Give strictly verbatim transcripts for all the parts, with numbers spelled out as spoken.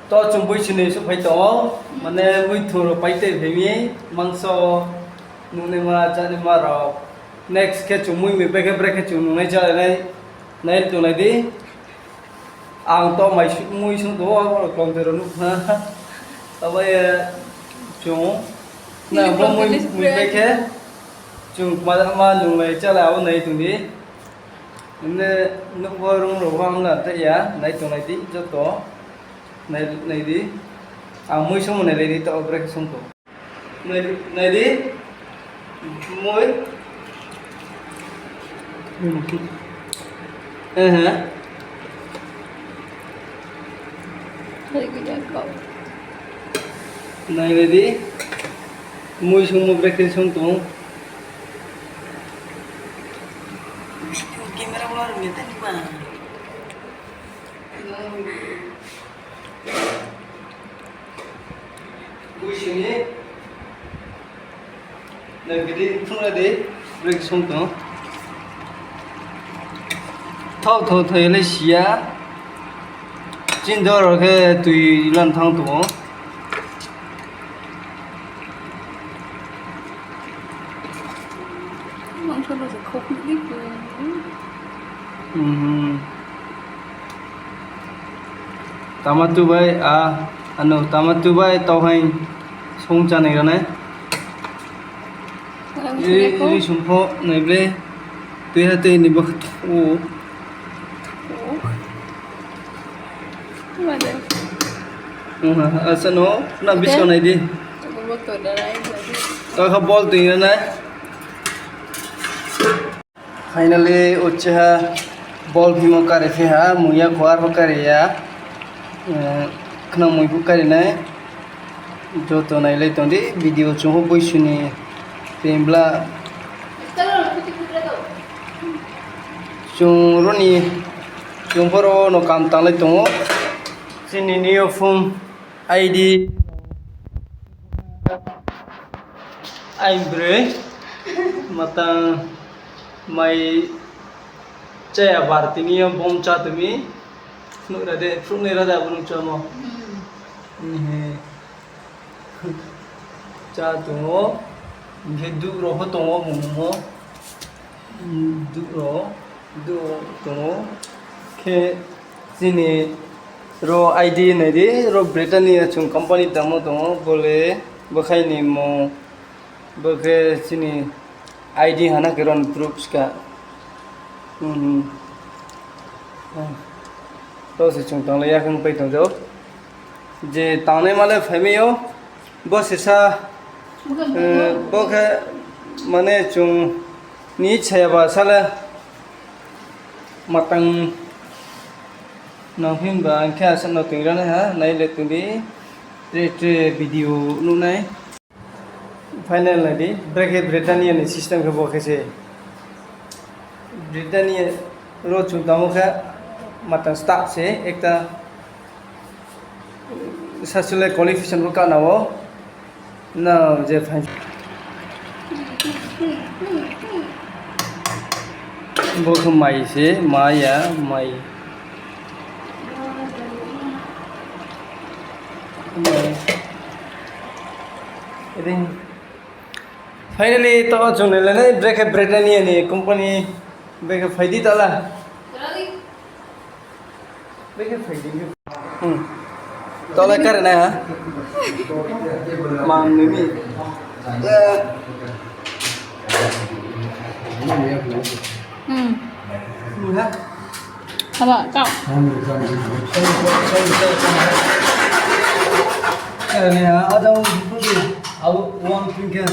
To chung boisu ni souhphai tong ou, mane muithung rao pai tei phai mi, mangso nungnaima, chánaima rao. Next khe chung mui mui pai khe brekhe chung nungnai chálai nai, nai tonglai di. Ang to mai su-, mui sung tong ou, abo rao klomtoi rao nuh ha. Abo ye chung, na bo mui, mui pai khe chung ma, ma nunglai chálai abo nai tong di. Mane nuh bo rung rao bo hamla tei ya, nai tonglai di joto. Nai, nai di. Ang mui sung nailai di, to brekhe sung tong. Nai di, nai di. Mui. Ehe. Nailai di. Mui sungmo brekhe sung tong. Camera bo rung ni tani ma. Boisu ni. Nai bidi phnuh ra di, brekhe sung tong. Thao thao thao le si ya. Chini dor rao khe tui lan thanng tong ou. Mangso no se khou ni. Mhm. Tamatu bai, a, ano, tamatu bai tau hai sung chá nai ra nai. Ang ri, sini ko. Ri sung pho nai ble. Tui ha tei ni bo khe tho. Oh. Mane. Aha, asa no, na. Oke. Biskang nai di. Bo to da rai jadi. Kau kha bol tui ra nai. Finally, uchih ha bol phimo kari phi ha, muya kho arpho kari ya. Eh, khnang mui pho kari nai. Joto nailai tong di, video chung pho boisu ni tembla. Chung ro ni, chung pho ro no kam tanglai tong ou. Chini new phone I D. Aini broi. Matang mai chaya bar tini yo bom chá tong mi. Phnuh ra de, phnuh nai ra de abo nung chámo. Hmm. Chá tong ou. Hing khe duh rao pho tong ou, mungmo. Duh rao, duh tong ou. Khe chini ro I D nai di, ro Britannia chung company tangmo tong ou, bo le bkhai ni mung, bo khe chini I D hana khe ron proof ska. Hmm. To se chung tanglai ya khe pai tong jau. Je tangnaima le phaimai ou, bo sisa, eh, bo khe mane chung ni chaya ba sa le matang nang himba ang khe asa no tong ra nai ha, nai le tong di, tre tre video nuh nai. Final nai di, brekhe Britannia ni system khe bo khe se. Britannia ro chung tangmo khe matang staff se ekta sasole qualification bo kana o. Na je phai. Bo khe mai se, mai ya, mai. Mai. Ring. Finally, to chung nai le nai, brekhe Britannia ni company, brekhe phai di tala. Brekhe phai di. Hmm. Tala kare nai ha? Mang ni mi. Hmm. Hmm, ha? Haba, kau. Kare nai ha, ada abo uang pin khe.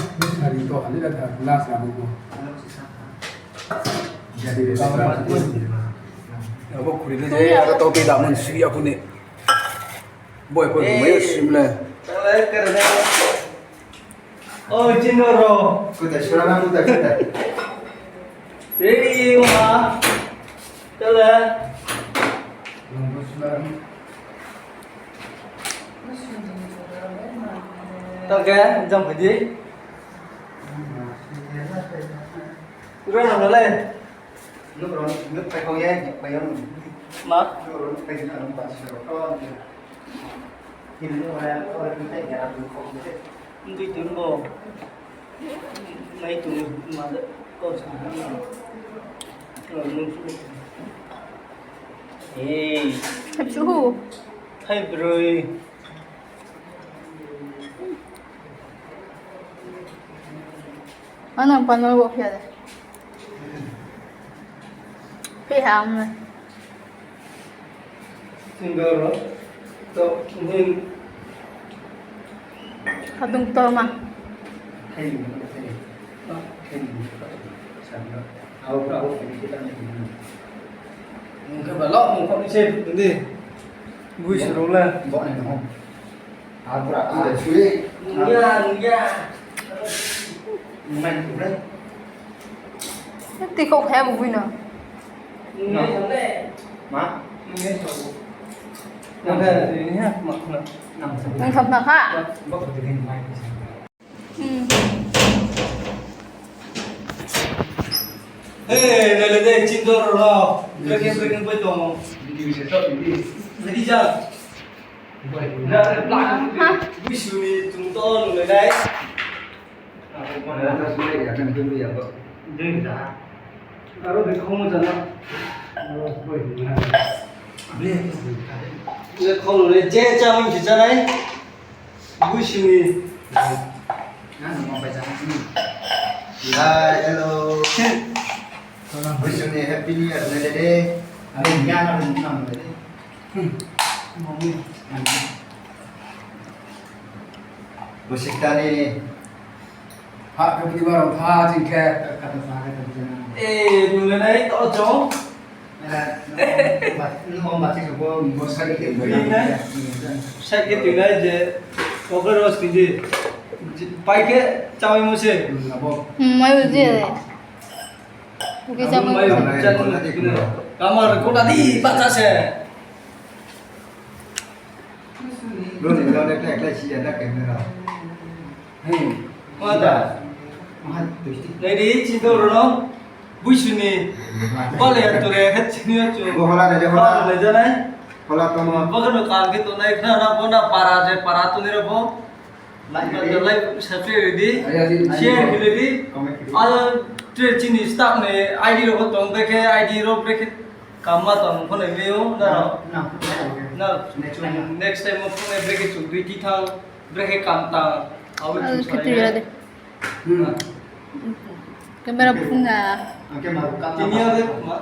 Abo khuri le je, aro tau tei daman sui ya kho ni. Boi, boi, boi, sim le. Oi, chino ro. Kuta sura na, kuta, kuta. Ready, ma. Chale. Tao khe, jang phai di. Ura na le. Nuk ro, nuk phai kho ye, nuk phai yo. Ma? Nuk ro, nuk phai di, nuk phai di. Tui tui bo. Mai tui ma de ko sa. Ei. Hapsu hu. Hai broi. Ano pano bo phia de. Phia ham le. Single ro. To hin. Kadung to ma. Hai ni, hai ni. Hai ni. Sa ni. Au pra au ni kita ni. Mungkha ba lo, mungkha ni se. Ni. Bui suru la. Bo ni no. Abra, ah, sui. Nungya, nungya. Nungya, nungya. Ti kau khe bu bui no. Nungya, nungya. Ma? Nungya, nungya. Nungya, nungya. Ma, ma. Nang sa. Nang sa, nang sa. Ba, ba, ba, ba. Hmm. Hey, nai le de, chindor ro. Breaking, breaking, bai tong. Video se to, video. Lagi ja. Buisu ni chung to nung le nai. Aro de khong jana. Le khong le je cha mi si cha nai. Buisu ni. Hi, hello. Buisu ni Happy New Year le de. Aro ni ya na ni na le de. Bo sikta ni. Ha, kau pini barong pha jing khe. Eh, nung le nai to chong. Nung ba ti khe bo, bo side khe tui nai. Side khe tui nai je, cover ro skin di. Pai khe, chawai mo se. Hmm, mai bo je. Oke, chawai mo se. Kamar kota di, bacha se. Bro, ni jone khlai khlai si ya da camera. Hmm. Ma da. Nai di, chini to ro no. Buisu ni. Bale ya to re, khe chini ya chu. Bo hola de, hola. Hola de nai. Hola to ma. Bo khe no kam khe to nai khna na bo na para je, para to ni ro bo. Like, like, subscribe di. Share khe di. Comment khe di. Aro tre chini staff ni I D ro bo tong, brekhe I D ro brekhe kam ma tong pho nai meo, na. Na, na, na. Next time. Next time mo phone brekhe chu dui ti thang, brekhe kam tang. Abo chu khe sa tui ya de. Hmm. Camera phung a. Ang khe ma kam. Tini ya de ma.